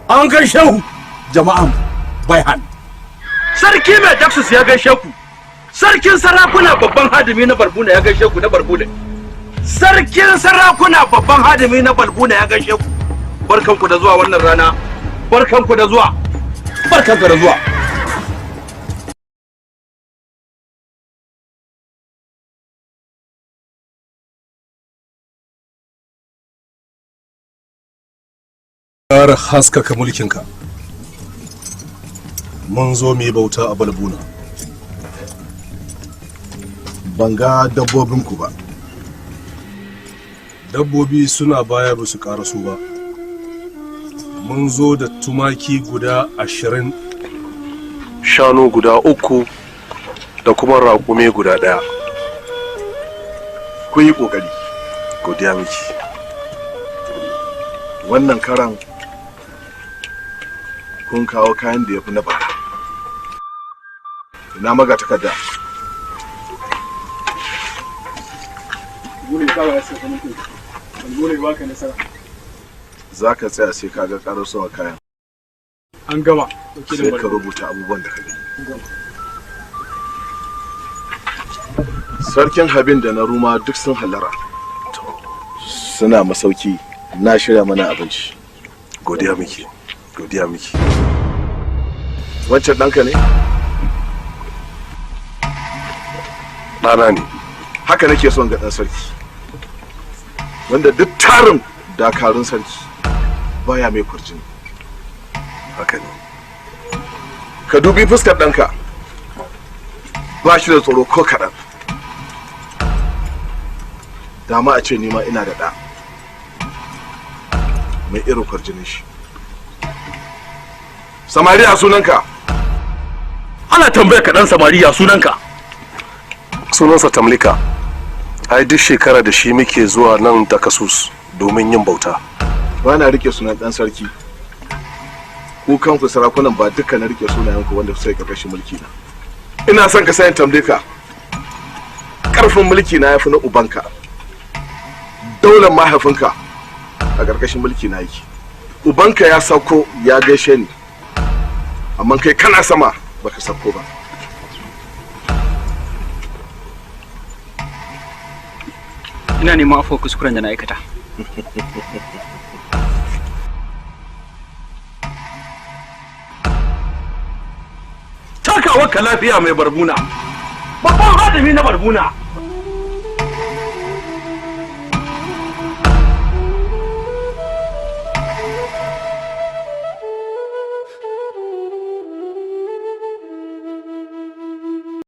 An gaishe ku jama'an Baihan. Sarki mai Texas ya gaishe ku. Sarkin sarakuna babban hadimi na Barbuna ya gaishe ku na Barbuna. Sarkin sarakuna babban hadimi na Barbuna ya gaishe ku. Barkanku da zuwa wannan rana. Barkanku da zuwa. Barkanka da zuwa. Ƙara haskaka mulkinka. Mun zo mu yi bauta a Balbuna. Ban ga dabbobinku ba. Dabbobi suna baya, ba su ƙaraso ba. Mun zo da tumaki guda 20, shanu guda 3 da kuma raƙumi guda 1. Kun yi ƙoƙari. Godiya miki. Wannan karan kun kawo kayan da ya fi na bara. Ina maga takarda? Za ka tsaya sai ka ga ƙarasowar kayan. An gama. Sai ka rubuta abubuwan da ka gani. Sarkin Habin da na Ruma duk sun halara, suna masauki. Na shirya mana abinci. Godiya miki, godiya miki. Wancan ɗanka ne? Ɗana ne. Haka nake son ga ɗan sarki, wanda duk tarin dakarun sarki baya mai kwarjini. Haka ne. Ka dubi fuskar ɗanka, ba shi da tsoro ko kaɗan. Dama a ce nima ina da ɗa mai irin kwarjinin shi. Samariya, sunanka? Ana tambaya ka, dan samariya, sunanka? Sunansa Tamlika. Ai duk shekara da shi muke zuwa nan da Kasus domin yin bauta. Ba na rike sunan ɗan sarki. Ku kanku sarakunan, ba duka na rike sunayenku wanda suka karkashin mulki na. Ina son ka sayan, Tamlika, karfin mulki na yafi na ubanka. Daular mahaifinka a karkashin mulki na yake. Ubanka ya sauko ya gaishe ni, amma kai kana sama baka sauko ba. Ina neman afuwa kuskuren da na aikata. Takawar ka lafiya, mai Barbuna. Babban hadimi na Barbuna.